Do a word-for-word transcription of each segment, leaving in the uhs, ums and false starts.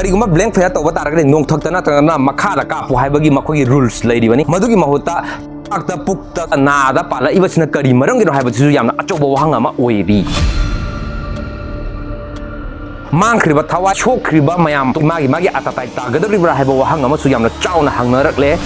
ꯀꯔꯤꯒꯨꯝꯕ blank fire ꯇꯧꯕ ꯇꯥꯔꯒꯗꯤ ꯅꯣꯡꯊꯛꯇ ꯅꯠꯇ꯭ꯔꯒꯅ ꯃꯈꯥꯗ ꯀꯥꯞꯄꯨ ꯍꯥꯏꯕꯒꯤ ꯃꯈꯣꯏꯒꯤ rules ꯂꯩꯔꯤꯕꯅꯤ꯫ ꯃꯗꯨꯒꯤ ꯃꯍꯨꯠꯇ ꯄꯥꯛꯇ ꯄꯨꯛꯇ ꯅꯥꯗ ꯄꯥꯜꯂꯛꯏꯕꯁꯤꯅ ꯀꯔꯤ ꯃꯔꯝꯒꯤꯅꯣ ꯍꯥꯏꯕꯁꯤꯁꯨ ꯌꯥꯝꯅ ꯑꯆꯧꯕ ꯋꯥꯍꯪ ꯑꯃ ꯑꯣꯏꯔꯤ꯫ ꯃꯥꯡꯈ꯭ꯔꯤꯕ ꯊꯋꯥꯏ, ꯁꯣꯛꯈ꯭ꯔꯤꯕ ꯃꯌꯥꯝ ꯃꯥꯒꯤ ꯃꯥꯒꯤ ꯑꯇꯇꯥꯏ ꯇꯥꯒꯗꯧꯔꯤꯕ꯭ꯔꯥ ꯍꯥꯏꯕ ꯋꯥꯍꯪ ꯑꯃꯁꯨ ꯌꯥꯝꯅ ꯆꯥꯎꯅ ꯍꯪꯅꯔꯛꯂꯦ꯫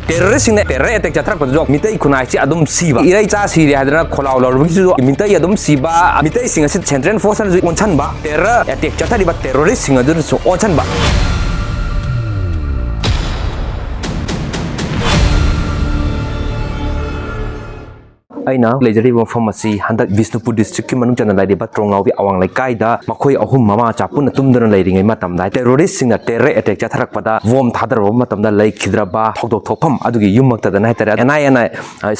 Terroristꯁꯤꯡꯅ terror attack ꯆꯠꯊꯔꯛꯄꯗꯁꯨ ꯃꯤꯇꯩ ꯈꯨꯟꯅꯥꯏꯁꯤ ꯑꯗꯨꯝ ꯁꯤꯕ, ꯏꯔꯩꯆꯥ ꯁꯤꯔꯦ ꯍꯥꯏꯗꯅ ꯈꯣꯜꯂꯥꯎ ꯂꯥꯎꯔꯨꯕꯒꯤꯁꯨ ꯃꯤꯇꯩ ꯑꯗꯨꯝ ꯁꯤꯕ, ꯃꯤꯇꯩꯁꯤꯡ ꯑꯁꯤ central force ꯅꯁꯨ ꯑꯣꯟꯁꯤꯟꯕ, terror attack ꯆꯠꯊꯔꯤꯕ terroristꯁꯤꯡ ꯑꯗꯨꯅꯁꯨ ꯑꯣꯟꯁꯤꯟꯕ꯫ ꯑꯩꯅ ꯂꯩꯖꯔꯤꯕ ꯃꯐꯝ ꯑꯁꯤ ꯍꯟꯗꯛ ꯕꯤꯁꯅꯨꯄꯨꯔ districtꯀꯤ ꯃꯅꯨꯡ ꯆꯟꯅ ꯂꯩꯔꯤꯕ ꯇ꯭ꯔꯣꯡꯅꯥꯎꯕꯤ ꯑꯋꯥꯡ ꯂꯩꯀꯥꯏꯗ ꯃꯈꯣꯏ ꯑꯍꯨꯝ ꯃꯃꯥ ꯃꯆꯥ ꯄꯨꯟꯅ ꯇꯨꯝꯗꯨꯅ ꯂꯩꯔꯤꯉꯩ ꯃꯇꯝꯗ terroristꯁꯤꯡꯅ terror attack ꯆꯠꯊꯔꯛꯄꯗ bomb ꯊꯥꯗꯔꯨꯕ ꯃꯇꯝꯗ ꯂꯩꯈꯤꯗ꯭ꯔꯕ ꯊꯧꯗꯣꯛ ꯊꯣꯛꯐꯝ ꯑꯗꯨꯒꯤ ꯌꯨꯝꯃꯛꯇꯗꯅ ꯍꯥꯏꯇꯥꯔꯦ, ꯑꯦꯟ ꯑꯥꯏ ꯑꯦꯅ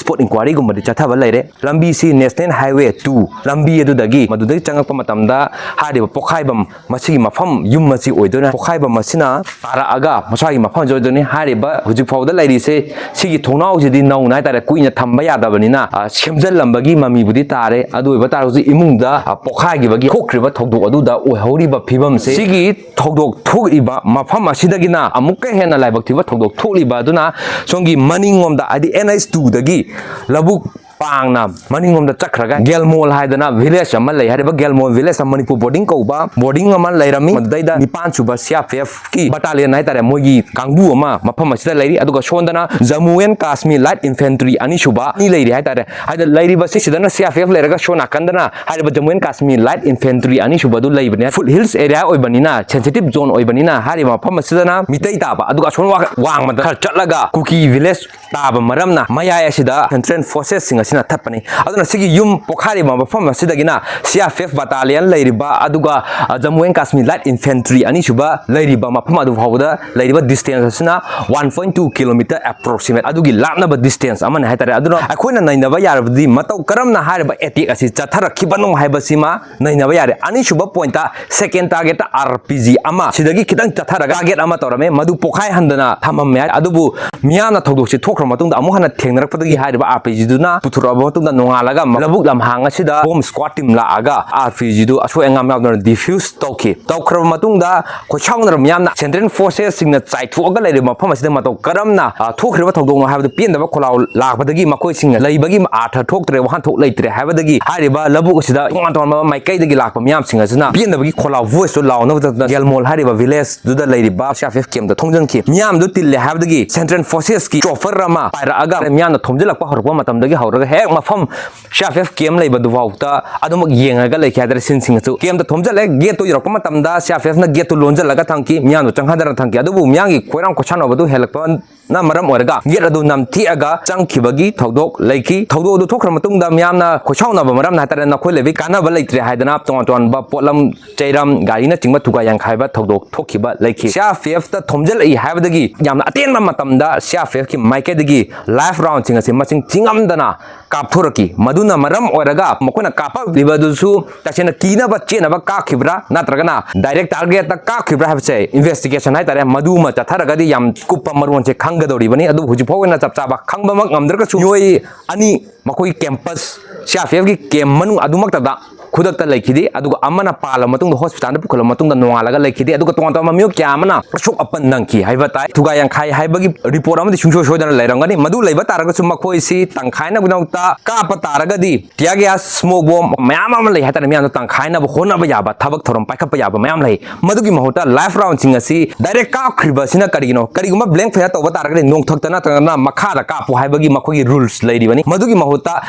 spot inquiryꯒꯨꯝꯕꯗꯤ ꯆꯠꯊꯕ ꯂꯩꯔꯦ꯫ ꯂꯝꯕꯤꯁꯤ National Highway two ꯂꯝꯕꯤ ꯑꯗꯨꯗꯒꯤ ꯃꯗꯨꯗꯒꯤ ꯆꯪꯉꯛꯄ ꯃꯇꯝꯗ ꯍꯥꯏꯔꯤꯕ ꯄꯣꯛꯈꯥꯏꯕꯝ ꯃꯁꯤꯒꯤ ꯃꯐꯝ ꯌꯨꯝ ꯑꯁꯤ ꯑꯣꯏꯗꯣꯏꯅ ꯄꯣꯛꯈꯥꯏꯕꯝ ꯑꯁꯤꯅ ꯇꯥꯔꯛꯑꯒ ꯃꯁꯥꯒꯤ ꯃꯐꯝꯁꯤ ꯑꯣꯏꯗꯣꯏꯅꯤ꯫ ꯍꯥꯏꯔꯤꯕ ꯍꯧꯖꯤꯛ ꯐꯥꯎꯕꯗ ꯂꯩꯔꯤꯁꯦ ꯁꯤꯒꯤ ꯊꯣꯡꯅꯥꯎꯁꯤꯗꯤ ꯅꯧꯅ ꯍꯥꯏꯇꯥꯔꯦ, ꯀꯨꯏꯅ ꯊꯝꯕ ꯌꯥꯗꯕꯅꯤꯅ, ꯑ, ꯁꯦꯝꯖꯤꯜꯂꯝꯕꯒꯤ ꯃꯃꯤꯕꯨꯗꯤ ꯇꯥꯔꯦ꯫ ꯑꯗꯨ ꯑꯣꯏꯕ ꯇꯥꯔꯒꯁꯨ ꯏꯃꯨꯡꯗ, ꯑ, ꯄꯣꯛꯈꯥꯏꯈꯤꯕꯒꯤ ꯊꯣꯛꯈ꯭ꯔꯤꯕ ꯊꯧꯗꯣꯛ ꯑꯗꯨꯗ ꯑꯣꯏꯍꯧꯔꯤꯕ ꯐꯤꯕꯝꯁꯦ ꯁꯤꯒꯤ ꯊꯧꯗꯣꯛ ꯊꯣꯛꯏꯕ ꯃꯐꯝ ꯑꯁꯤꯗꯒꯤꯅ ꯑꯃꯨꯛꯀ ꯍꯦꯟꯅ ꯂꯥꯏꯕꯛ ꯊꯤꯕ ꯊꯧꯗꯣꯛ ꯊꯣꯛꯂꯤꯕ ꯑꯗꯨꯅ ꯁꯣꯝꯒꯤ ꯃꯅꯤꯡꯂꯣꯝꯗ, ꯍꯥꯏꯗꯤ N H two ꯗꯒꯤ ꯂꯧꯕꯨꯛ ꯄꯥꯡꯅ ꯃꯅꯤꯡꯂꯣꯝꯗ ꯆꯠꯈ꯭ꯔꯒ ꯒꯦꯜꯃꯣꯜ ꯍꯥꯏꯗꯅ village ꯑꯃ ꯂꯩ꯫ ꯍꯥꯏꯔꯤꯕ ꯒꯦꯜꯃꯣꯜ village ꯃꯅꯤꯄꯨꯔ boarding ꯀꯧꯕ boarding ꯑꯃ ꯂꯩꯔꯝꯃꯤ꯫ ꯃꯗꯨꯗꯩꯗ ꯅꯤꯄꯥꯟ ꯁꯨꯕ C R P F ꯀꯤ battalion ꯍꯥꯏꯇꯥꯔꯦ, ꯃꯣꯏꯒꯤ ꯀꯥꯡꯕꯨ ꯑꯃ ꯃꯐꯝ ꯑꯁꯤꯗ ꯂꯩꯔꯤ꯫ ꯑꯗꯨꯒ ꯁꯣꯝꯗꯅ Jammu and Kashmir Light Infantry ꯑꯅꯤꯁꯨꯕ ꯑꯅꯤ ꯂꯩꯔꯤ ꯍꯥꯏꯇꯥꯔꯦ꯫ ꯍꯥꯏꯗ ꯂꯩꯔꯤꯕ ꯁꯤꯁꯤꯗꯅ C R P F ꯂꯩꯔꯒ ꯁꯣꯝ ꯅꯥꯀꯟꯗꯅ ꯍꯥꯏꯔꯤꯕ Jammu and Kashmir Light Infantry ꯑꯅꯤꯁꯨꯕꯗꯨ ꯂꯩꯕꯅꯦ꯫ Foot hills area ꯑꯣꯏꯕꯅꯤꯅ, sensitive zone ꯑꯣꯏꯕꯅꯤꯅ ꯍꯥꯏꯔꯤꯕ ꯃꯐꯝ ꯑꯁꯤꯗꯅ ꯃꯤꯇꯩ ꯇꯥꯕ, ꯑꯗꯨꯒ ꯑꯁꯣꯝ ꯋꯥ-, ꯋꯥꯡꯃꯗ ꯈꯔ ꯆꯠꯂꯒ ꯀꯨꯀꯤ village ꯇꯥꯕ ꯃꯔꯝꯅ ꯃꯌꯥꯏ ꯑꯁꯤꯗ central forcesꯁꯤꯡ ꯑꯁꯤꯅ ꯊꯠꯄꯅꯤ꯫ ꯑꯗꯨꯅ ꯁꯤꯒꯤ ꯌꯨꯝ ꯄꯣꯛꯈꯥꯏꯔꯤꯕ ꯃꯐꯝ ꯑꯁꯤꯗꯒꯤꯅ C R P F battalion ꯂꯩꯔꯤꯕ, ꯑꯗꯨꯒ, ꯑ, Jammu and Kashmir Light Infantry ꯑꯅꯤꯁꯨꯕ ꯂꯩꯔꯤꯕ ꯃꯐꯝ ꯑꯗꯨ ꯐꯥꯎꯕꯗ ꯂꯩꯔꯤꯕ distance ꯑꯁꯤꯅ one point two kilometer approximate ꯑꯗꯨꯒꯤ ꯂꯥꯞꯅꯕ distance ꯑꯃꯅꯤ ꯍꯥꯏꯇꯥꯔꯦ꯫ ꯑꯗꯨꯅ ꯑꯩꯈꯣꯏꯅ ꯅꯩꯅꯕ ꯌꯥꯔꯕꯗꯤ ꯃꯇꯧ ꯀꯔꯝꯅ ꯍꯥꯏꯔꯤꯕ attack ꯑꯁꯤ ꯆꯠꯊꯔꯛꯈꯤꯕꯅꯣ ꯍꯥꯏꯕꯁꯤꯃ ꯅꯩꯅꯕ ꯌꯥꯔꯦ꯫ ꯑꯅꯤꯁꯨꯕ pointꯇ second targetꯇ R P G ꯑꯃ ꯁꯤꯗꯒꯤ ꯈꯤꯇꯪ ꯆꯠꯊꯔꯒ target ꯑꯃ ꯇꯧꯔꯝꯃꯦ, ꯃꯗꯨ ꯄꯣꯛꯈꯥꯏꯍꯟꯗꯅ ꯊꯝꯃꯝꯃꯦ꯫ ꯑꯗꯨꯕꯨ ꯃꯤꯌꯥꯝꯅ ꯊꯧꯗꯣꯛꯁꯤ ꯊꯣꯛꯈ꯭ꯔ ꯃꯇꯨꯡꯗ ꯑꯃꯨꯛ ꯍꯟꯅ ꯊꯦꯡꯅꯔꯛꯄꯗꯒꯤ ꯍꯥꯏꯔꯤꯕ R P Gꯗꯨꯅ ꯄꯨ-, ꯊꯨꯔꯛꯑꯕ ꯃꯇꯨꯡꯗ ꯅꯣꯡꯉꯥꯜꯂꯒ ꯂꯧꯕꯨꯛ ꯂꯝꯍꯥꯡ ꯑꯁꯤꯗ ꯕꯣꯝ ꯁ꯭ꯀ꯭ꯋꯥꯗ ꯇꯤꯝ ꯂꯥꯛꯑꯒ ꯑꯥꯔ ꯄꯤ ꯖꯤꯗꯨ ꯑꯁꯣꯏ ꯑꯉꯥꯝ ꯌꯥꯎꯗꯅ ꯗꯤꯐ꯭ꯌꯨꯁ ꯇꯧꯈꯤ꯫ ꯇꯧꯈ꯭ꯔꯕ ꯃꯇꯨꯡꯗ ꯈꯣꯏꯁꯥꯎꯅꯔꯕ ꯃꯤꯌꯥꯝꯅ ꯁꯦꯟꯇ꯭ꯔꯦꯜ ꯐꯣꯔꯁꯦꯁꯁꯤꯡꯅ ꯆꯥꯏꯊꯣꯛꯑꯒ ꯂꯩꯔꯤꯕ ꯃꯐꯝ ꯑꯁꯤꯗ ꯃꯇꯧ ꯀꯔꯝꯅ, ꯑ, ꯊꯣꯛꯈ꯭ꯔꯤꯕ ꯊꯧꯗꯣꯛꯅꯣ ꯍꯥꯏꯕꯗꯨ ꯄꯦꯟꯗꯕ ꯈꯣꯜꯂꯥꯎ ꯂꯥꯛꯄꯗꯒꯤ ꯃꯈꯣꯏꯁꯤꯡꯅ ꯂꯩꯕꯒꯤ ꯑꯥꯔꯊ ꯊꯣꯛꯇ꯭ꯔꯦ, ꯋꯥꯍꯟꯊꯣꯛ ꯂꯩꯇ꯭ꯔꯦ ꯍꯥꯏꯕꯗꯒꯤ ꯍꯥꯏꯔꯤꯕ ꯂꯧꯕꯨꯛ ꯑꯁꯤꯗ ꯇꯣꯉꯥꯟ ꯇꯣꯉꯥꯟꯕ ꯃꯥꯏꯀꯩꯗꯒꯤ ꯂꯥꯛꯄ ꯃꯤꯌꯥꯝꯁꯤꯡ ꯑꯁꯤꯅ ꯄꯦꯟꯗꯕꯒꯤ ꯈꯣꯜꯂꯥꯎ ꯚꯣꯏꯁꯇꯨ ꯂꯥꯎꯅꯕꯗ ꯌꯦꯜꯃꯣꯜ ꯍꯥꯏꯔꯤꯕ ꯚꯤꯂꯦꯖ ꯑꯗꯨꯗ ꯂꯩꯔꯤꯕ ꯁꯤ ꯑꯥꯔ ꯄꯤ ꯑꯦꯐ ꯀꯦꯝꯞꯇ ꯊꯣꯝꯖꯤꯟꯈꯤ꯫ ꯃꯤꯌꯥꯝꯗꯨ ꯇꯤꯜꯂꯦ ꯍꯥꯏꯕꯗꯒꯤ ꯁꯦꯟꯇ꯭ꯔꯦꯜ ꯐꯣꯔꯁꯦꯁꯀꯤ ꯆꯣꯄꯔ ꯑꯃ ꯄꯥꯏꯔꯛꯑꯒ ꯃꯤꯌꯥꯝꯅ ꯊꯣꯝꯖꯤꯜꯂꯛꯄ ꯍꯧꯔꯛꯄ ꯃꯇꯝꯗꯒꯤ ꯍꯧꯔꯒ ꯍꯦꯛ ꯃꯐꯝ C R P F camp ꯂꯩꯕꯗꯨꯐꯥꯎꯗ ꯑꯗꯨꯃꯛ ꯌꯦꯡꯉꯒ ꯂꯩꯈꯤ ꯍꯥꯏꯇꯥꯔꯦ꯫ ꯁꯤꯟꯁꯤꯡ ꯑꯁꯨ ꯀꯦꯝꯞꯇ ꯊꯣꯝꯖꯤꯜꯂꯦ꯫ ꯒꯦꯠꯇꯨ ꯌꯧꯔꯛꯄ ꯃꯇꯝꯗ ꯁꯤ ꯑꯥꯔ ꯄꯤ ꯑꯦꯐꯅ ꯒꯦꯠꯇꯨ ꯂꯣꯟꯁꯤꯜꯂꯒ ꯊꯝꯈꯤ, ꯃꯤꯌꯥꯝꯗꯨ ꯆꯪꯍꯟꯗꯅ ꯊꯝꯈꯤ꯫ ꯑꯗꯨꯕꯨ ꯃꯤꯌꯥꯝꯒꯤ ꯈꯣꯏꯔꯥꯡ ꯈꯣꯏꯁꯥꯎꯅꯕꯗꯨ ꯍꯦꯜꯂꯛꯄ ꯅ ꯃꯔꯝ ꯑꯣꯏꯔꯒ ꯒꯦꯠ ꯑꯗꯨ ꯅꯝꯊꯦꯛꯑꯒ ꯆꯪꯈꯤꯕꯒꯤ ꯊꯧꯗꯣꯛ ꯂꯩꯈꯤ꯫ ꯊꯧꯗꯣꯛ ꯑꯗꯨ ꯊꯣꯛꯈ꯭ꯔ ꯃꯇꯨꯡꯗ ꯃꯤꯌꯥꯝꯅ ꯈꯣꯏꯁꯥꯎꯅꯕ ꯃꯔꯝꯅ ꯍꯥꯏꯇꯥꯔꯦ, ꯅꯈꯣꯏ ꯂꯩꯕꯒꯤ ꯀꯥꯟꯅꯕ ꯂꯩꯇ꯭ꯔꯦ ꯍꯥꯏꯗꯅ ꯇꯣꯉꯥꯟ ꯇꯣꯉꯥꯟꯕ ꯄꯣꯠꯂꯝ, ꯆꯩꯔꯝ, ꯒꯥꯔꯤꯅꯆꯤꯡꯕ ꯊꯨꯒꯥꯏ ꯌꯥꯡꯈꯥꯏꯕ ꯊꯧꯗꯣꯛ ꯊꯣꯛꯈꯤꯕ ꯂꯩꯈꯤ꯫ ꯁꯤ ꯑꯥꯔ ꯄꯤ ꯑꯦꯐꯇ ꯊꯣꯝꯖꯤꯜꯂꯛꯏ ꯍꯥꯏꯕꯗꯒꯤ ꯌꯥꯝꯅ ꯑꯇꯦꯟꯕ ꯃꯇꯝꯗ ꯁꯤ ꯑꯥꯔ ꯄꯤ ꯑꯦꯐꯀꯤ ꯃꯥꯏꯀꯩꯗꯒꯤ ꯂꯥꯏꯐ ꯔꯥꯎꯟꯁꯤꯡ ꯑꯁꯤ ꯃꯁꯤꯡ ꯊꯤꯉꯝꯗꯅ ꯀꯥꯞꯊꯣꯔꯛꯈꯤ꯫ ꯃꯗꯨꯅ ꯃꯔꯝ ꯑꯣꯏꯔꯒ ꯃꯈꯣꯏꯅ ꯀꯥꯞꯂꯛꯂꯤꯕ ꯑꯗꯨꯁꯨ ꯇꯁꯦꯡꯅ ꯀꯤꯅꯕ ꯆꯦꯟꯅꯕ ꯀꯥꯞꯈꯤꯕ꯭ꯔꯥ ꯅꯠꯇ꯭ꯔꯒꯅ ꯗꯥꯏꯔꯦꯛ ꯇꯥꯔꯒꯦꯠꯇ ꯀꯥꯞꯈꯤꯕ꯭ꯔꯥ ꯍꯥꯏꯕꯁꯦ ꯏꯟꯚꯦꯁꯇꯤꯒꯦꯁꯟ ꯍꯥꯏꯇꯥꯔꯦ, ꯃꯗꯨꯃ ꯆꯠꯊꯔꯒꯗꯤ ꯌꯥꯝ ꯀꯨꯞꯄ ꯃꯔꯣꯟꯁꯦ ꯈꯪꯒꯗꯧꯔꯤꯕꯅꯤ꯫ ꯑꯗꯨꯕꯨ ꯍꯧꯖꯤꯛ ꯐꯥꯎꯒꯤ ꯑꯣꯏꯅ ꯆꯞ ꯆꯥꯕ ꯈꯪꯕꯃꯛ ꯉꯝꯗ꯭ꯔꯒꯁꯨ ꯃꯤꯑꯣꯏ ꯑꯅꯤ ꯃꯈꯣꯏ ꯀꯦꯝꯄꯁ ꯁꯤ ꯑꯥꯔ ꯄꯤ ꯑꯦꯐꯀꯤ ꯀꯦꯝ ꯃꯅꯨꯡ ꯑꯗꯨꯃꯛꯇꯗ ꯈꯨꯗꯛꯇ ꯂꯩꯈꯤꯗꯦ꯫ ꯑꯗꯨꯒ ꯑꯃꯅ ꯄꯥꯜꯂꯕ ꯃꯇꯨꯡꯗ ꯍꯣꯁꯄꯤꯇꯥꯜꯗ ꯄꯨꯈꯠꯂꯕ ꯃꯇꯨꯡꯗ ꯅꯣꯡꯉꯥꯜꯂꯒ ꯂꯩꯈꯤꯗꯦ꯫ ꯑꯗꯨꯒ ꯇꯣꯉꯥꯟ ꯇꯣꯉꯥꯟꯕ ꯃꯤꯑꯣꯏ ꯀꯌꯥ ꯑꯃꯅ ꯑꯁꯣꯛ ꯑꯄꯟ ꯅꯪꯈꯤ ꯍꯥꯏꯕ ꯇꯥꯏ꯫ ꯊꯨꯒꯥꯏ ꯌꯥꯡꯈꯥꯏ ꯍꯥꯏꯕꯒꯤ ꯔꯤꯄꯣꯔꯠ ꯑꯃꯗꯤ ꯁꯨꯡꯁꯣꯏ ꯁꯣꯏꯗꯅ ꯂꯩꯔꯝꯒꯅꯤ꯫ ꯃꯗꯨ ꯂꯩꯕ ꯇꯥꯔꯒꯁꯨ ꯃꯈꯣꯏꯁꯤ ꯇꯪꯈꯥꯏꯅꯕꯒꯤꯗꯃꯛꯇ ꯀꯥꯞꯄ ꯇꯥꯔꯒꯗꯤ ꯇꯤꯌꯥꯔ ꯒ꯭ꯌꯥꯁ, ꯁ꯭ꯃꯣꯛ ꯕꯣꯝ ꯃꯌꯥꯝ ꯑꯃ ꯂꯩ ꯍꯥꯏꯇꯥꯔꯦ, ꯃꯤꯌꯥꯝꯗꯣ ꯇꯪꯈꯥꯏꯅꯕ ꯍꯣꯠꯅꯕ ꯌꯥꯕ ꯊꯕꯛ ꯊꯧꯔꯝ ꯄꯥꯏꯈꯠꯄ ꯌꯥꯕ ꯃꯌꯥꯝ ꯂꯩ꯫ ꯃꯗꯨꯒꯤ ꯃꯍꯨꯠꯇ ꯂꯥꯏꯐ ꯔꯥꯎꯟꯁꯤꯡ ꯑꯁꯤ ꯗꯥꯏꯔꯦꯛ ꯀꯥꯞꯈ꯭ꯔꯤꯕꯁꯤꯅ ꯀꯔꯤꯒꯤꯅꯣ? ꯀꯔꯤꯒꯨꯝꯕ ꯕ꯭ꯂꯦꯡ ꯐꯌꯥꯔ ꯇꯧꯕ ꯇꯥꯔꯒꯗꯤ ꯅꯣꯡꯊꯛꯇ ꯅꯠꯇ꯭ꯔꯒꯅ ꯃꯈꯥꯗ ꯀꯥꯞꯄꯨ ꯍꯥꯏꯕꯒꯤ ꯃꯈꯣꯏꯒꯤ ꯔꯨꯜꯁ ꯂꯩꯔꯤꯕꯅꯤ꯫ ꯃꯗꯨꯒꯤ ꯃꯍꯨꯠꯇ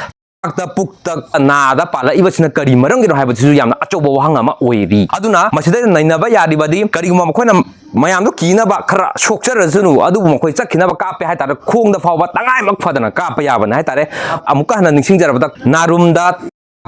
ꯄꯨꯛꯇ, ꯅꯥꯗ ꯄꯥꯜꯂꯛꯏꯕꯁꯤꯅ ꯀꯔꯤ ꯃꯔꯝꯒꯤꯅꯣ ꯍꯥꯏꯕꯁꯤꯁꯨ ꯌꯥꯝꯅ ꯑꯆꯧꯕ ꯋꯥꯍꯪ ꯑꯃ ꯑꯣꯏꯔꯤ꯫ ꯑꯗꯨꯅ ꯃꯁꯤꯗ ꯅꯩꯅꯕ ꯌꯥꯔꯤꯕꯗꯤ ꯀꯔꯤꯒꯨꯝꯕ ꯃꯈꯣꯏꯅ ꯃꯌꯥꯝꯗꯣ ꯀꯤꯅꯕ ꯈꯔ ꯁꯣꯛꯆꯔꯁꯅꯨ, ꯑꯗꯨꯕꯨ ꯃꯈꯣꯏ ꯆꯠꯈꯤꯅꯕ ꯀꯥꯞꯄꯦ ꯍꯥꯏꯇꯥꯔꯦ, ꯈꯣꯡꯗ ꯐꯥꯎꯕ ꯇꯉꯥꯏꯃꯛ ꯐꯗꯅ ꯀꯥꯞꯄ ꯌꯥꯕꯅꯦ ꯍꯥꯏꯇꯥꯔꯦ꯫ ꯑꯃꯨꯛꯀ ꯍꯟꯅ ꯅꯤꯡꯁꯤꯡꯖꯔꯕꯗ ꯅꯥꯔꯨꯝꯗ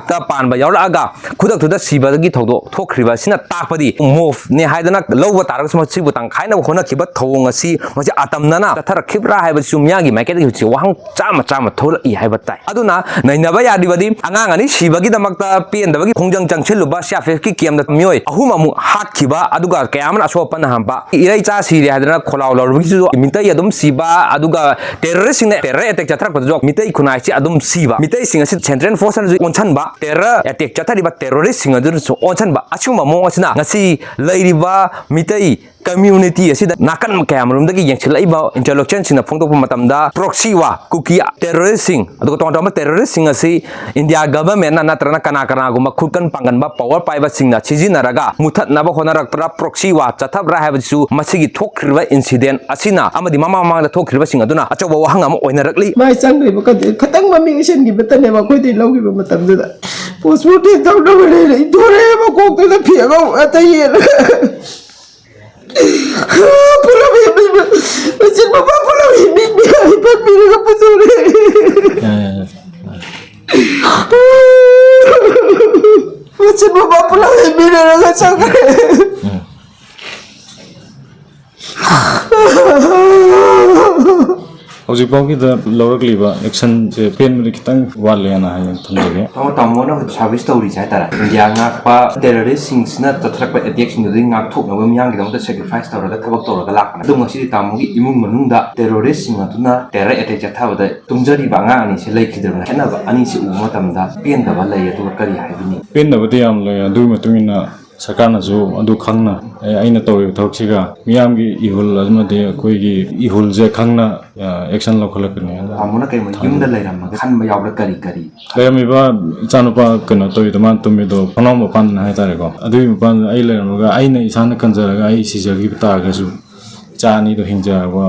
ꯇ ꯄꯥꯟꯕ ꯌꯥꯎꯔꯛꯑꯒ ꯈꯨꯗꯛꯇꯨꯗ ꯁꯤꯕꯗꯒꯤ ꯊꯧꯗꯣꯛ ꯊꯣꯛꯈ꯭ꯔꯤꯕ ꯑꯁꯤꯅ ꯇꯥꯛꯄꯗꯤ ꯃꯣꯐꯅꯦ ꯍꯥꯏꯗꯅ ꯂꯧꯕ ꯇꯥꯔꯒꯁꯨ ꯃꯁꯤꯕꯨ ꯇꯪꯈꯥꯏꯅꯕ ꯍꯣꯠꯅꯈꯤꯕ ꯊꯧꯑꯣꯡ ꯑꯁꯤ ꯃꯁꯤ ꯑꯇꯝꯅꯅ ꯆꯠꯊꯔꯛꯈꯤꯕ꯭ꯔꯥ ꯍꯥꯏꯕꯁꯤꯁꯨ ꯃꯤꯌꯥꯝꯒꯤ ꯃꯥꯏꯀꯩꯗꯒꯤ ꯍꯧꯖꯤꯛ ꯋꯥꯍꯪ ꯆꯥꯝꯃ ꯆꯥꯝꯃ ꯊꯣꯛꯂꯛꯏ ꯍꯥꯏꯕ ꯇꯥꯏ꯫ ꯑꯗꯨꯅ ꯅꯩꯅꯕ ꯌꯥꯗ꯭ꯔꯤꯕꯗꯤ ꯑꯉꯥꯡ ꯑꯅꯤ ꯁꯤꯕꯒꯤꯗꯃꯛꯇ ꯄꯦꯟꯗꯕꯒꯤ ꯈꯣꯡꯖꯪ ꯆꯪꯁꯤꯜꯂꯨꯕ ꯁꯤ ꯑꯥꯔ ꯄꯤ ꯑꯦꯐꯀꯤ ꯀꯦꯝꯗ ꯃꯤꯑꯣꯏ ꯑꯍꯨꯝ ꯑꯃꯨꯛ ꯍꯥꯠꯈꯤꯕ, ꯑꯗꯨꯒ ꯀꯌꯥ ꯑꯃꯅ ꯑꯁꯣꯛ ꯑꯄꯟ ꯅꯪꯍꯟꯕ, ꯏꯔꯩꯆꯥ ꯁꯤꯔꯦ ꯍꯥꯏꯗꯅ ꯈꯣꯜꯂꯥꯎ ꯂꯥꯎꯔꯨꯕꯒꯤꯁꯨ ꯃꯤꯇꯩ ꯑꯗꯨꯝ ꯁꯤꯕ, ꯑꯗꯨꯒ ꯇꯦꯔꯣꯔꯤꯁꯁꯤꯡꯅ ꯇꯦꯔꯣꯔ ꯑꯦꯇꯦꯛ ꯆꯠꯊꯔꯛꯄꯗꯁꯨ ꯃꯤꯇꯩ ꯈꯨꯟꯅꯥꯏꯁꯤ ꯑꯗꯨꯝ ꯁꯤꯕ, ꯃꯤꯇꯩꯁꯤꯡ ꯑꯁꯤ ꯁꯦꯟꯇ꯭ꯔꯦꯜ ꯐꯣꯔꯁꯅꯁꯨ ꯑꯣꯟꯁꯤꯟꯕ, ꯇꯦꯔꯣꯔ ꯑꯦꯇꯦꯛ ꯆꯠꯊꯔꯤꯕ ꯇꯦꯔꯣꯔꯤꯁꯁꯤꯡ ꯑꯗꯨꯅꯁꯨ ꯑꯣꯟꯁꯤꯟꯕ, ꯑꯁꯤꯒꯨꯝꯕ ꯃꯑꯣꯡ ꯑꯁꯤꯅ ꯉꯁꯤ ꯂꯩꯔꯤꯕ ꯃꯤꯇꯩ ꯀꯝꯃ꯭ꯌꯨꯅꯤꯇꯤ ꯑꯁꯤꯗ ꯅꯥꯀꯟ ꯀꯌꯥꯃꯔꯨꯝꯗꯒꯤ ꯌꯦꯡꯁꯤꯜꯂꯛꯏꯕ ꯏꯟꯇꯦꯂꯦꯛꯆꯨꯋꯦꯜꯁꯤꯡꯅ ꯐꯣꯡꯗꯣꯛꯄ ꯃꯇꯝꯗ ꯄ꯭ꯔꯣꯛꯁꯤ ꯋꯥ, ꯀꯨꯀꯤ ꯇꯦꯔꯣꯔꯤꯁꯁꯤꯡ, ꯑꯗꯨꯒ ꯇꯣꯉꯥꯟ ꯇꯣꯉꯥꯟꯕ ꯇꯦꯔꯣꯔꯤꯁꯁꯤꯡ ꯑꯁꯤ ꯏꯟꯗꯤꯌꯥ ꯒꯚꯔꯟꯃꯦꯟꯠꯅ ꯅꯠꯇ꯭ꯔꯒꯅ ꯀꯅꯥ ꯀꯅꯥꯒꯨꯝꯕ ꯈꯨꯠꯀꯟ ꯄꯥꯡꯒꯟꯕ ꯄꯋꯥꯔ ꯄꯥꯏꯕꯁꯤꯡꯅ ꯁꯤꯖꯤꯟꯅꯔꯒ ꯃꯨꯊꯠꯅꯕ ꯍꯣꯠꯅꯔꯛꯄ꯭ꯔꯥ, ꯄ꯭ꯔꯣꯛꯁꯤ ꯋꯥ ꯆꯠꯊꯕ꯭ꯔꯥ ꯍꯥꯏꯕꯁꯤꯁꯨ ꯃꯁꯤꯒꯤ ꯊꯣꯛꯈ꯭ꯔꯤꯕ ꯏꯟꯁꯤꯗꯦꯟꯠ ꯑꯁꯤꯅ ꯑꯃꯗꯤ ꯃꯃꯥꯡ ꯃꯃꯥꯡꯗ ꯊꯣꯛꯈ꯭ꯔꯤꯕꯁꯤꯡ ꯑꯗꯨꯅ ꯑꯆꯧꯕ ꯋꯥꯍꯪ ꯑꯃ ꯑꯣꯏꯅꯔꯛꯂꯤ꯫ ꯃꯥꯏ ꯆꯪꯗ꯭ꯔꯤꯕ ꯀꯟꯇꯦꯛ ꯈꯇꯪ ꯃꯃꯤꯡ ꯏꯁꯤꯟꯈꯤꯕꯇꯅꯦꯕ ꯑꯩꯈꯣꯏꯗꯩ ꯂꯧꯈꯤꯕ ꯃꯇꯝꯗꯨꯗ꯫ ꯄꯣꯁꯃꯣꯔꯇꯦꯝ ꯇꯧꯅꯕ ꯂꯩꯔꯦ, ꯏꯟꯊꯣꯔꯛꯑꯦ ꯃꯀꯣꯛꯇꯨꯗ ꯐꯤ ꯑꯉꯧꯕ ꯉꯥꯛꯇ ꯌꯦꯠꯂꯒ꯫ ꯄꯨꯂꯞ ꯍꯦꯛ ꯃꯤ-, ꯃꯆꯤꯟ ꯃꯄꯥ ꯄꯨꯂꯞ ꯍꯦꯛ ꯃꯤ ꯃꯤꯌꯥꯝꯒꯤ ꯄꯟꯕꯤꯔꯒ ꯄꯨꯊꯣꯔꯛꯑꯦ꯫ ꯃꯆꯤꯟ ꯃꯄꯥ ꯄꯨꯂꯞ ꯍꯦꯛ ꯃꯤꯔꯒ ꯆꯠꯈ꯭ꯔꯦ꯫ ꯍꯧꯖꯤꯛꯐꯥꯎꯒꯤꯗ ꯂꯧꯔꯛꯂꯤꯕ ꯑꯦꯛꯁꯟꯁꯦ ꯄꯦꯟꯕꯗꯤ ꯈꯤꯇꯪ ꯋꯥꯠꯂꯦꯅ ꯍꯥꯏꯅ ꯊꯝꯖꯒꯦ꯫ ꯇꯥꯃꯣ, ꯇꯥꯃꯣꯅ ꯍꯧꯖꯤꯛ ꯁꯥꯔꯚꯤꯁ ꯇꯧꯔꯤꯁꯦ ꯍꯥꯏꯇꯥꯔꯦ, ꯏꯟꯗꯤꯌꯥ ꯉꯥꯛꯄ ꯇꯦꯔꯣꯔꯤꯁꯁꯤꯡꯁꯤꯅ ꯆꯠꯊꯔꯛꯄ ꯑꯦꯇꯦꯛꯁꯤꯡꯗꯨꯗꯒꯤ ꯉꯥꯛꯊꯣꯛꯅꯕ ꯃꯤꯌꯥꯝꯒꯤꯗꯃꯛꯇ ꯁꯦꯀ꯭ꯔꯤꯐꯥꯏꯁ ꯇꯧꯔꯒ ꯊꯕꯛ ꯇꯧꯔꯒ ꯂꯥꯛꯄꯅꯦ꯫ ꯑꯗꯣ ꯉꯁꯤꯗꯤ ꯇꯥꯃꯣꯒꯤ ꯏꯃꯨꯡ ꯃꯅꯨꯡꯗ ꯇꯦꯔꯣꯔꯤꯁꯁꯤꯡ ꯑꯗꯨꯅ ꯇꯦꯔꯣꯔ ꯑꯦꯇꯦꯛ ꯆꯠꯊꯕꯗ ꯇꯨꯝꯖꯔꯤꯕ ꯑꯉꯥꯡ ꯑꯅꯤꯁꯦ ꯂꯩꯈꯤꯗ꯭ꯔꯕꯅꯤ꯫ ꯈꯦꯠꯅꯕ ꯑꯅꯤꯁꯤ ꯎꯕ ꯃꯇꯝꯗ ꯄꯦꯟꯗꯕ ꯂꯩ, ꯑꯗꯨꯒ ꯀꯔꯤ ꯍꯥꯏꯕꯤꯅꯤ? ꯄꯦꯟꯗꯕꯗꯤ ꯌꯥꯝ ꯂꯩ꯫ ꯑꯗꯨꯒꯤ ꯃꯇꯨꯡ ꯏꯟꯅ ꯁꯔꯀꯥꯔꯅꯁꯨ ꯑꯗꯨ ꯈꯪꯅ, ꯑꯦ, ꯑꯩꯅ ꯇꯧꯔꯤꯕ ꯊꯕꯛꯁꯤꯒ ꯃꯤꯌꯥꯝꯒꯤ ꯏꯍꯨꯜ ꯑꯃꯗꯤ ꯑꯩꯈꯣꯏꯒꯤ ꯏꯍꯨꯜꯁꯦ ꯈꯪꯅ, ꯑ, ꯑꯦꯛꯁꯟ ꯂꯧꯈꯠꯂꯛꯀꯅꯤ꯫ ꯇꯥꯃꯣꯅ ꯀꯩꯒꯨꯝꯕ ꯌꯨꯝꯗ ꯂꯩꯔꯝꯃꯒ ꯈꯟꯕ ꯌꯥꯎꯕ꯭ꯔꯥ? ꯀꯔꯤ ꯀꯔꯤ? ꯂꯩꯔꯝꯃꯤꯕ ꯏꯆꯥꯅꯨꯄꯥ ꯀꯩꯅꯣ ꯇꯧꯔꯤꯗꯣ, ꯃꯥꯅ ꯇꯨꯝꯃꯤꯗꯣ ꯊꯣꯡꯅꯥꯎ ꯃꯄꯥꯟꯗꯅ ꯍꯥꯏꯇꯥꯔꯦꯀꯣ꯫ ꯑꯗꯨꯒꯤ ꯃꯄꯥꯟꯗ ꯑꯩ ꯂꯩꯔꯝꯃꯒ ꯑꯩꯅ ꯏꯁꯥꯅ ꯀꯟꯖꯔꯒ ꯑꯩ ꯁꯤꯖꯈꯤꯕ ꯇꯥꯔꯒꯁꯨ ꯏꯆꯥ ꯑꯅꯤꯗꯣ ꯍꯤꯡꯖꯔꯒ,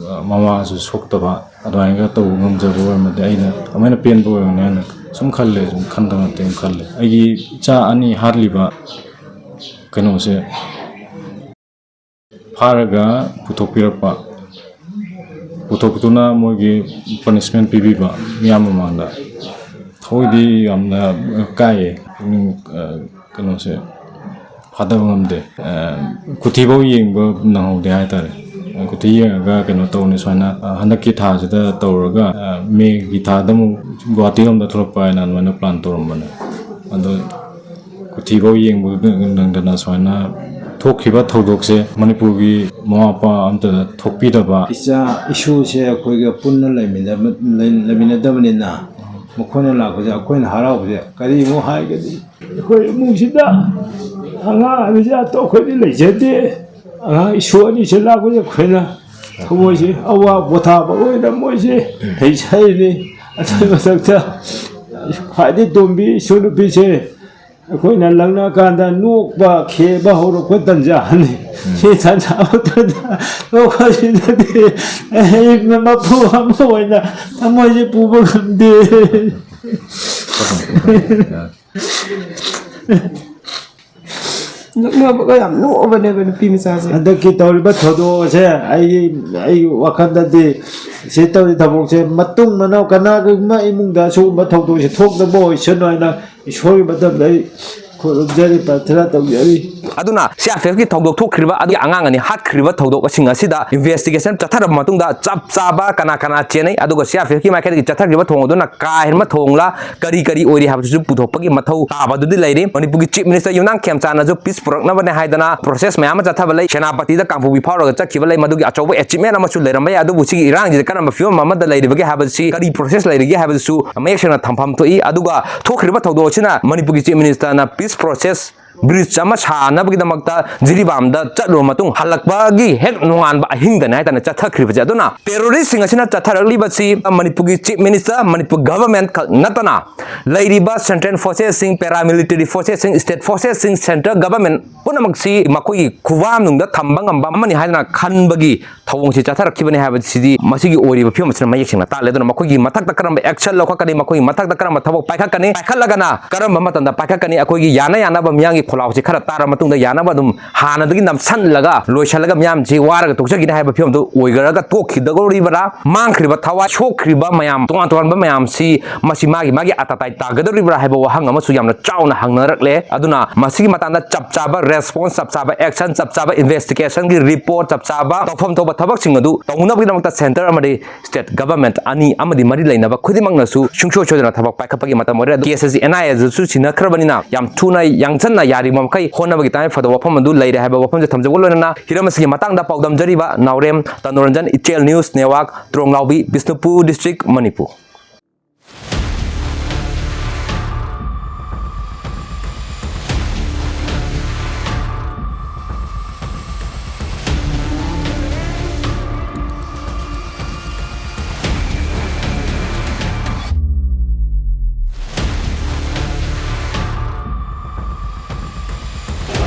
ꯑ, ꯃꯃꯥꯁꯨ ꯁꯣꯛꯇꯕ ꯑꯗꯨꯃꯥꯏꯅꯒ ꯇꯧꯕ ꯉꯝꯖꯕ ꯑꯣꯏꯔꯝꯃꯗꯤ ꯑꯩꯅ ꯑꯃꯨꯛ ꯍꯦꯟꯅ ꯄꯦꯟꯕ ꯑꯣꯏꯔꯝꯅꯤ ꯍꯥꯏꯅ ꯁꯨꯝ ꯈꯜꯂꯦ, ꯁꯨꯝ ꯈꯟꯗꯕ ꯅꯠꯇꯦ, ꯁꯨꯝ ꯈꯜꯂꯦ꯫ ꯑꯩꯒꯤ ꯏꯆꯥ ꯑꯅꯤ ꯍꯥꯠꯂꯤꯕ ꯀꯩꯅꯣꯁꯦ ꯐꯥꯔꯒ ꯄꯨꯊꯣꯛꯄꯤꯔꯛꯄ, ꯄꯨꯊꯣꯛꯇꯨꯅ ꯃꯣꯏꯒꯤ ꯄꯅꯤꯁꯃꯦꯟ ꯄꯤꯕꯤꯕ ꯃꯤꯌꯥꯝ ꯃꯃꯥꯡꯗ꯫ ꯑꯩꯈꯣꯏꯗꯤ ꯌꯥꯝꯅ ꯀꯥꯏꯌꯦ꯫ ꯄꯨꯛꯅꯤꯡ, ꯑ, ꯀꯩꯅꯣꯁꯦ ꯐꯥꯗꯕ ꯉꯝꯗꯦ꯫ ꯑ, ꯀꯨꯊꯤꯐꯧ ꯌꯦꯡꯕ ꯅꯪꯍꯧꯗꯦ ꯍꯥꯏꯇꯥꯔꯦ꯫ ꯀꯨꯊꯤ ꯌꯦꯡꯉꯒ ꯀꯩꯅꯣ ꯇꯧꯅꯤ ꯁꯨꯃꯥꯏꯅ, ꯑ, ꯍꯟꯗꯛꯀꯤ ꯊꯥꯁꯤꯗ ꯇꯧꯔꯒ, ꯑ, ꯃꯦꯒꯤ ꯊꯥꯗ ꯑꯃꯨꯛ ꯒꯨꯍꯥꯇꯤꯔꯣꯝꯗ ꯊꯣꯛꯂꯛꯄ ꯍꯥꯏꯅ ꯑꯗꯨꯃꯥꯏꯅ ꯄ꯭ꯂꯥꯟ ꯇꯧꯔꯝꯕꯅꯦ꯫ ꯑꯗꯣ ꯀꯨꯊꯤꯐꯧ ꯌꯦꯡꯕ ꯅꯪꯗꯅ ꯁꯨꯃꯥꯏꯅ ꯊꯣꯛꯈꯤꯕ ꯊꯧꯗꯣꯛꯁꯦ ꯃꯅꯤꯄꯨꯔꯒꯤ ꯃꯃꯥ ꯃꯄꯥ ꯑꯝꯇ ꯊꯣꯛꯄꯤꯗꯕ꯫ ꯏꯆꯥ ꯏꯁꯨꯁꯦ ꯑꯩꯈꯣꯏꯒ ꯄꯨꯟꯅ ꯂꯩꯃꯤꯟꯅꯕ-, ꯂꯩ-, ꯂꯩꯃꯤꯟꯅꯗꯕꯅꯤꯅ ꯃꯈꯣꯏꯅ ꯂꯥꯛꯄꯁꯦ ꯑꯩꯈꯣꯏꯅ ꯍꯔꯥꯎꯕꯁꯦ ꯀꯔꯤꯃꯨꯛ ꯍꯥꯏꯒꯅꯤ? ꯑꯩꯈꯣꯏ ꯏꯃꯨꯡꯁꯤꯗ ꯑꯉꯥꯡ ꯑꯅꯤꯁꯦ ꯑꯇꯣꯞꯄꯗꯤ ꯂꯩꯖꯗꯦ꯫ ꯑꯉꯥꯡ ꯏꯁꯨ ꯑꯅꯤꯁꯦ ꯂꯥꯛꯄꯁꯦ ꯑꯩꯈꯣꯏꯅ ꯊꯃꯣꯏꯁꯦ ꯑꯋꯥ ꯄꯣꯊꯥꯕ ꯑꯣꯏꯅ ꯃꯣꯏꯁꯦ ꯂꯩꯖꯔꯤꯅꯤ꯫ ꯑꯗꯨꯒꯤ ꯃꯊꯛꯇ ꯈ꯭ꯋꯥꯏꯗꯒꯤ ꯇꯣꯝꯕꯤ ꯏꯁꯨ ꯅꯨꯄꯤꯁꯦ ꯑꯩꯈꯣꯏꯅ ꯂꯪꯅꯀꯥꯟꯗ ꯅꯣꯛꯄ ꯈꯦꯕ ꯍꯧꯔꯛꯄ ꯇꯟꯖꯥꯅꯤ꯫ ꯁꯤ ꯇꯟꯖꯥ ꯃꯇꯝꯗ ꯅꯣꯛꯄꯁꯤꯗꯗꯤ ꯑꯩ ꯃꯄꯨ ꯑꯃ ꯑꯣꯏꯅ ꯊꯃꯣꯏꯁꯦ ꯄꯨꯕ ꯉꯝꯗꯦ꯫ ꯅꯣꯛꯅꯕꯒ ꯌꯥꯝ ꯅꯣꯛꯑꯕꯅꯦꯕ ꯅꯨꯄꯤ ꯃꯆꯥꯁꯦ꯫ ꯍꯟꯗꯛꯀꯤ ꯇꯧꯔꯤꯕ ꯊꯧꯗꯣꯛ ꯑꯁꯦ ꯑꯩꯒꯤ, ꯑꯩꯒꯤ ꯋꯥꯈꯜꯗꯗꯤ ꯁꯤ ꯇꯧꯔꯤ ꯊꯕꯛꯁꯦ ꯃꯇꯨꯡ ꯃꯅꯥꯎ ꯀꯅꯥꯒꯨꯝꯕ ꯏꯃꯨꯡꯗ ꯑꯁꯤꯒꯨꯝꯕ ꯊꯧꯗꯣꯛꯁꯦ ꯊꯣꯛꯇꯕ ꯑꯣꯏꯁꯅꯨ ꯍꯥꯏꯅ ꯏꯁꯣꯔꯒꯤ ꯃꯇꯝꯗ ꯑꯩ ꯈꯨꯔꯨꯝꯖꯔꯤ, ꯄ꯭ꯔꯥꯊꯅꯥ ꯇꯧꯖꯔꯤ꯫ ꯑꯗꯨꯅ ꯁꯤ ꯑꯥꯔ ꯄꯤ ꯑꯦꯐꯀꯤ ꯊꯧꯗꯣꯛ ꯊꯣꯛꯈ꯭ꯔꯤꯕ ꯑꯗꯨꯒꯤ ꯑꯉꯥꯡ ꯑꯅꯤ ꯍꯥꯠꯈ꯭ꯔꯤꯕ ꯊꯧꯗꯣꯛꯁꯤꯡ ꯑꯁꯤꯗ ꯏꯟꯚꯦꯁꯇꯤꯒꯦꯁꯟ ꯆꯠꯊꯔꯕ ꯃꯇꯨꯡꯗ ꯆꯞ ꯆꯥꯕ ꯀꯅꯥ ꯀꯅꯥ ꯆꯦꯟꯅꯩ, ꯑꯗꯨꯒ ꯁꯤ ꯑꯥꯔ ꯄꯤ ꯑꯦꯐꯀꯤ ꯃꯥꯏꯀꯩꯗꯒꯤ ꯆꯠꯊꯈ꯭ꯔꯤꯕ ꯊꯧꯑꯣꯡ ꯑꯗꯨꯅ ꯀꯥ ꯍꯦꯟꯕ ꯊꯧꯑꯣꯡꯂ ꯀꯔꯤ ꯀꯔꯤ ꯑꯣꯏꯔꯤ ꯍꯥꯏꯕꯁꯤꯁꯨ ꯄꯨꯊꯣꯛꯄꯒꯤ ꯃꯊꯧ ꯇꯥꯕꯗꯨꯗꯤ ꯂꯩꯔꯤ꯫ ꯃꯅꯤꯄꯨꯔꯒꯤ ꯆꯤꯐ ꯃꯤꯅꯤꯁꯇꯔ ꯌꯨꯝꯅꯥꯝ ꯈꯦꯝꯆꯥꯟꯅꯁꯨ ꯄꯤꯁ ꯄꯨꯔꯛꯅꯕꯅꯦ ꯍꯥꯏꯗꯅ ꯄ꯭ꯔꯣꯁꯦꯁ ꯃꯌꯥꯝ ꯑꯃ ꯆꯠꯊꯕ ꯂꯩ꯫ ꯁꯦꯅꯥꯄꯇꯤꯗ ꯀꯥꯡꯄꯣꯛꯄꯤ ꯐꯥꯎꯔꯒ ꯆꯠꯈꯤꯕ ꯂꯩ, ꯃꯗꯨꯒꯤ ꯑꯆꯧꯕ ꯑꯦꯆꯤꯞꯃꯦꯟ ꯑꯃꯁꯨ ꯂꯩꯔꯝꯕ ꯌꯥꯏ꯫ ꯑꯗꯨꯕꯨ ꯁꯤꯒꯤ ꯏꯔꯥꯡꯁꯤꯗ ꯀꯔꯝꯕ ꯐꯤꯕꯝ ꯑꯃꯗ ꯂꯩꯔꯤꯕꯒꯦ ꯍꯥꯏꯕꯁꯤ, ꯀꯔꯤ ꯄ꯭ꯔꯣꯁꯦꯁ ꯂꯩꯔꯤꯒꯦ ꯍꯥꯏꯕꯗꯨꯁꯨ ꯃꯌꯦꯛ ꯁꯦꯡꯅ ꯊꯝꯐꯝ ꯊꯣꯛꯏ꯫ ꯑꯗꯨꯒ ꯊꯣꯛꯈ꯭ꯔꯤꯕ ꯊꯧꯗꯣꯛ ꯑꯁꯤꯅ ꯃꯅꯤꯄꯨꯔꯒꯤ ꯆꯤꯐ ꯃꯤꯅꯤꯁꯇꯔꯅ ꯄꯤꯁ ꯄ꯭ꯔꯣꯁꯦꯁ ꯕ꯭ꯔꯤꯖ ꯑꯃ ꯁꯥꯅꯕꯒꯤꯗꯃꯛꯇ ꯖꯤꯔꯤꯕꯥꯝꯗ ꯆꯠꯂꯨꯔ ꯃꯇꯨꯡ ꯍꯜꯂꯛꯄꯒꯤ ꯍꯦꯛ ꯅꯣꯡꯉꯥꯟꯕ ꯑꯍꯤꯡꯗꯅꯦ ꯍꯥꯏꯇꯥꯔꯦ ꯆꯠꯊꯈ꯭ꯔꯤꯕꯁꯦ꯫ ꯑꯗꯨꯅ ꯇꯦꯔꯣꯔꯤꯁ꯭ꯠꯁꯤꯡ ꯑꯁꯤꯅ ꯆꯠꯊꯔꯛꯂꯤꯕꯁꯤ ꯃꯅꯤꯄꯨꯔꯒꯤ ꯆꯤꯐ ꯃꯤꯅꯤꯁꯇꯔ, ꯃꯅꯤꯄꯨꯔ ꯒꯚꯔꯟꯃꯦꯟꯠ ꯈꯛ ꯅꯠꯇꯅ ꯂꯩꯔꯤꯕ ꯁꯦꯟꯇ꯭ꯔꯦꯜ ꯐꯣꯔꯁꯦꯁꯁꯤꯡ, ꯄꯦꯔꯥꯃꯤꯂꯤꯇꯔꯤ ꯐꯣꯔꯁꯦꯁꯁꯤꯡ, ꯁ꯭ꯇꯦꯠ ꯐꯣꯔꯁꯦꯁꯁꯤꯡ, ꯁꯦꯟꯇ꯭ꯔꯦꯜ ꯒꯚꯔꯟꯃꯦꯟꯠ ꯄꯨꯝꯅꯃꯛꯁꯤ ꯃꯈꯣꯏꯒꯤ ꯈꯨꯋꯥꯝꯅꯨꯡꯗ ꯊꯝꯕ ꯉꯝꯕ ꯑꯃꯅꯤ ꯍꯥꯏꯗꯅ ꯈꯟꯕꯒꯤ ꯊꯧꯑꯣꯡꯁꯤ ꯆꯠꯊꯔꯛꯈꯤꯕꯅꯤ ꯍꯥꯏꯕꯁꯤꯗꯤ ꯃꯁꯤꯒꯤ ꯑꯣꯏꯔꯤꯕ ꯐꯤꯕꯝ ꯑꯁꯤꯅ ꯃꯌꯦꯛ ꯁꯦꯡꯅ ꯇꯥꯛꯂꯦ꯫ ꯑꯗꯨꯅ ꯃꯈꯣꯏꯒꯤ ꯃꯊꯛꯇ ꯀꯔꯝꯕ ꯑꯦꯛꯁꯟ ꯂꯧꯈꯠꯀꯅꯤ, ꯃꯈꯣꯏꯒꯤ ꯃꯊꯛꯇ ꯀꯔꯝꯕ ꯊꯕꯛ ꯄꯥꯏꯈꯠꯀꯅꯤ, ꯄꯥꯏꯈꯠꯂꯒꯅ ꯀꯔꯝꯕ ꯃꯇꯝꯗ ꯄꯥꯏꯈꯠꯀꯅꯤ, ꯑꯩꯈꯣꯏꯒꯤ ꯌꯥꯅ ꯌꯥꯅꯕ ꯃꯤꯌꯥꯝꯒꯤ ꯈꯣꯜꯂꯥꯎꯁꯤ ꯈꯔ ꯇꯥꯔ ꯃꯇꯨꯡꯗ ꯌꯥꯅꯕ ꯑꯗꯨꯝ ꯍꯥꯟꯅꯗꯒꯤ ꯅꯝꯁꯜꯂꯒ ꯂꯣꯏꯁꯤꯜꯂꯒ ꯃꯤꯌꯥꯝꯁꯤ ꯋꯥꯔꯒ ꯇꯣꯛꯆꯈꯤꯅꯤ ꯍꯥꯏꯕ ꯐꯤꯕꯝꯗꯨ ꯑꯣꯏꯒꯔꯒ ꯇꯣꯛꯈꯤꯗꯧꯔꯤꯕ꯭ꯔꯥ? ꯃꯥꯡꯈ꯭ꯔꯤꯕ ꯊꯋꯥꯏ, ꯁꯣꯛꯈ꯭ꯔꯤꯕ ꯃꯌꯥꯝ, ꯇꯣꯉꯥꯟ ꯇꯣꯉꯥꯟꯕ ꯃꯌꯥꯝꯁꯤ ꯃꯁꯤ ꯃꯥꯒꯤ ꯃꯥꯒꯤ ꯑꯇꯥꯇꯥꯏ ꯇꯥꯒꯗꯧꯔꯤꯕ꯭ꯔꯥ ꯍꯥꯏꯕ ꯋꯥꯍꯪ ꯑꯃꯁꯨ ꯌꯥꯝꯅ ꯆꯥꯎꯅ ꯍꯪꯅꯔꯛꯂꯦ꯫ ꯑꯗꯨꯅ ꯃꯁꯤꯒꯤ ꯃꯇꯥꯡꯗ ꯆꯞ ꯆꯥꯕ ꯔꯦꯁꯄꯣꯟꯁ, ꯆꯞ ꯆꯥꯕ ꯑꯦꯛꯁꯟ, ꯆꯞ ꯆꯥꯕ ꯏꯟꯚꯦꯁꯇꯤꯒꯦꯁꯟꯒꯤ ꯔꯤꯄꯣꯔꯠ, ꯆꯞ ꯆꯥꯕ ꯇꯧꯐꯝ ꯊꯣꯛꯄ ꯊꯕꯛꯁꯤꯡ ꯑꯗꯨ ꯇꯧꯅꯕꯒꯤꯗꯃꯛꯇ ꯁꯦꯟꯇꯔ ꯑꯃꯗꯤ ꯁ꯭ꯇꯦꯠ ꯒꯚꯔꯟꯃꯦꯟꯠ ꯑꯅꯤ ꯑꯃꯗꯤ ꯃꯔꯤ ꯂꯩꯅꯕ ꯈꯨꯗꯤꯡꯃꯛꯅꯁꯨ ꯁꯨꯡꯁꯣꯏ ꯁꯣꯏꯗꯅ ꯊꯕꯛ ꯄꯥꯏꯈꯠꯄꯒꯤ ꯃꯇꯝ ꯑꯣꯏꯔꯦ꯫ ꯑꯗꯨ ꯀꯦꯁ ꯑꯁꯤ ꯑꯦꯟ ꯑꯥꯏ ꯑꯦꯗꯁꯨ ꯁꯤꯟꯅꯈ꯭ꯔꯕꯅꯤꯅ ꯌꯥꯝ ꯊꯨꯅ ꯌꯥꯡꯁꯟꯅ ꯌꯥꯔꯤꯕ ꯃꯈꯩ ꯍꯣꯠꯅꯕꯒꯤ ꯇꯉꯥꯏ ꯐꯗꯕ ꯋꯥꯐꯝ ꯑꯗꯨ ꯂꯩꯔꯦ ꯍꯥꯏꯕ ꯋꯥꯐꯝꯁꯦ ꯊꯝꯖꯕꯒ ꯂꯣꯏꯅꯅ ꯍꯤꯔꯝ ꯑꯁꯤꯒꯤ ꯃꯇꯥꯡꯗ ꯄꯥꯎꯗꯝꯖꯔꯤꯕ Naorem Tanuranjan, Ichel news network, Tronglaobi, Bishnupur district, Manipur.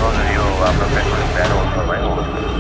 Those of you who are professional battle for my own.